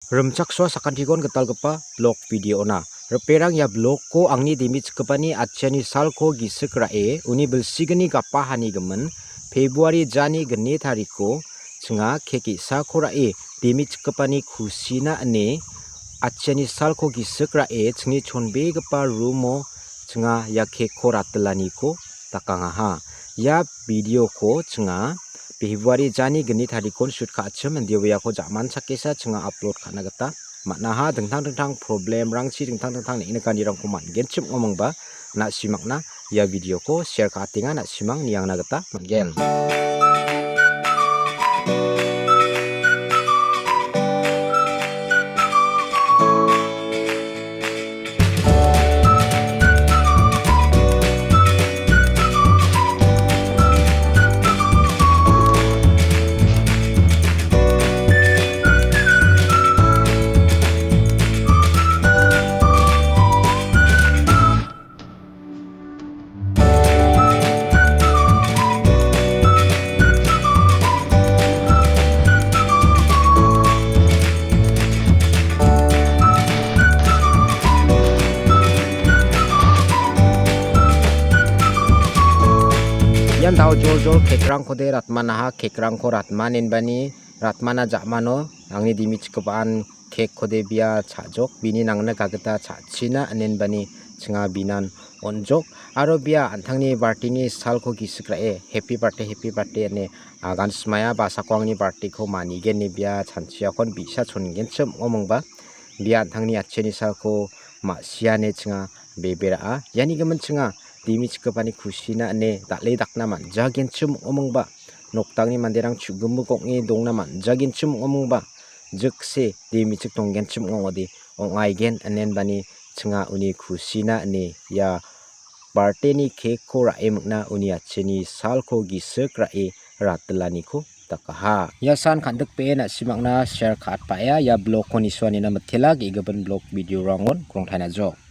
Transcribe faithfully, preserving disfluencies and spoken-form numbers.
Rimchaksoa sakantikon gitalgipa blog video-ona. Riperang ia blogko angni dimichikgipani atchiani salko gisik ra·e, uni bilsigni gapa hani gimin, February jani gni tariko, chinga kek ge·sako ra·e, dimichikgipani kusina ine, atchiani salko gisik ra·e, chingni chonbegipa room-o chinga ia kekko ratilaniko dakangaha. Ia video-ko chinga February jani gni tarikon shoot ka·achim, indiba iako ja·man chakesa chinga upload ka·na gita man·aha. Dingtang dingtang problemrangchi dingtang dingtang neng·nikanirangko man·genchim ong·omingba, na·simangna ia video-ko share ka·atenga, na·simang niangna gita man·gen. Ian dao jol jol kekrangkode ratmanaha, kekrangko ratmanenbani ratmana ja·mano angni dimichikgipaan kekkode bia cha·jok, bini nangna gagita cha·china inenbani chinga binan on·jok, aro bia an·tangni birthday-ni salko gisik ra·e, "Happy birthday, happy birthday," ine agan smaya, ba sako angni birthday-ko manigen ine bia chanchiakon bi·sa chongenchim ong·omingba, bia an·tangni atchiani salko ma·siane chinga bebe ra·a. Iani gimin chinga dimichikgipani kusina ine dal·e dakna man·jagenchim ong·omingba, nokdangni manderang chu·gimik ong·e dongna man·jagenchim ong·omingba, jikse dimichik donggenchim ong·ode ong·aigen inenbani chinga uni kusina ine ia birthday-ni kekko ra·e mikna uni atchiani salko gisik ra·e ratilaniko dakaha. Ia san kan·dikbee na·simangna share ka·atbaea, ia blogko nisoanina mitela, ge·gipin blog video-rangon krongtaina jok.